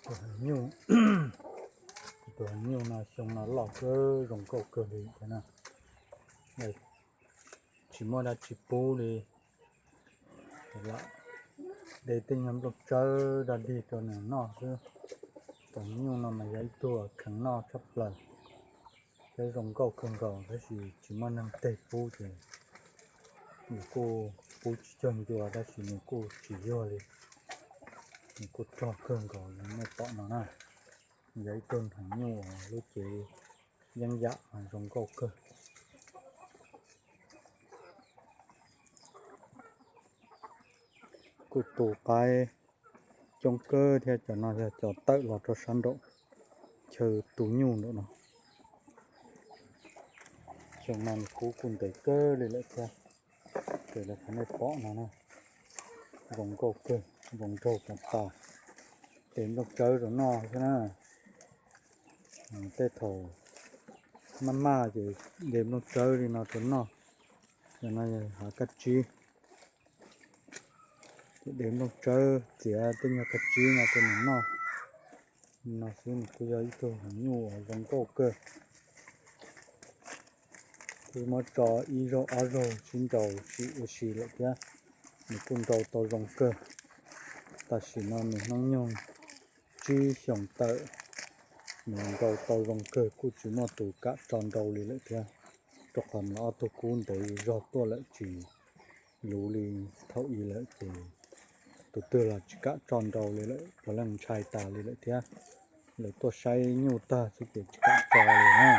Tus heev nyuj, tus heev nyuj no xyoo no loj kawg, zoo nkauj kawg li thiab na. Tsis muaj dab tsi pub li lawm, de tej nyuag nplooj tsawb dog dig rau nws noj xwb. Tus heev nyuj no mas yog ib tug kheev noj tshaj plaws thiab zoo nkauj kawg nkaus, tab sis tsis muaj neeg teg pub ces nws kuj pub tsis cuag ncua, tab sis nws kuj tsis yuag li, nws kuj rog kawg nkaus li nej pom no na. Yog ib tug heev nyuj lub cev yeeb yam mas zoo nkauj kawg. Kuj tu qaib coob kawg thiab, cov no yog cov tawm los rau sab nraum chaw tu nyuj nraum no. Xyoo no nws kub kuj ntev kawg li lawm thiab. Ces li qhov nej pom no na, zoo nkauj kawg, zoo nraug tas tas. De nplooj tsawb rau noj xwb na. Tej thaum maj maj ces de nplooj tsawb li no rau noj. Cov no yog hav kab tsib, ces de nplooj tsawb txiav tej nyuag kab tsib no rau nws noj. No xwb nws kuj yog ib tug heev nyuj uas zoo nkauj kawg. Kuj muab tso ib zaug ob zaug sib nraus sim ua si lawm thiab, nws kuj nrau tau zoo kawg. Tam sim no nws hnub nyoog tsib xyoos tawm, nws nrau tau zoo kawg, kuj tsis muaj tus kam tso nrau li lawm thiab, rau qhov nws ob tug kub ntev zog tuaj lawm, tsis luv li thaum ub lawm ces tus twg los tsis kam tso nrau li lawm, puav leej ntshai tas li lawm thiab. Lawv tuaj saib nyuj tag xwb ces tsis kam tso li na.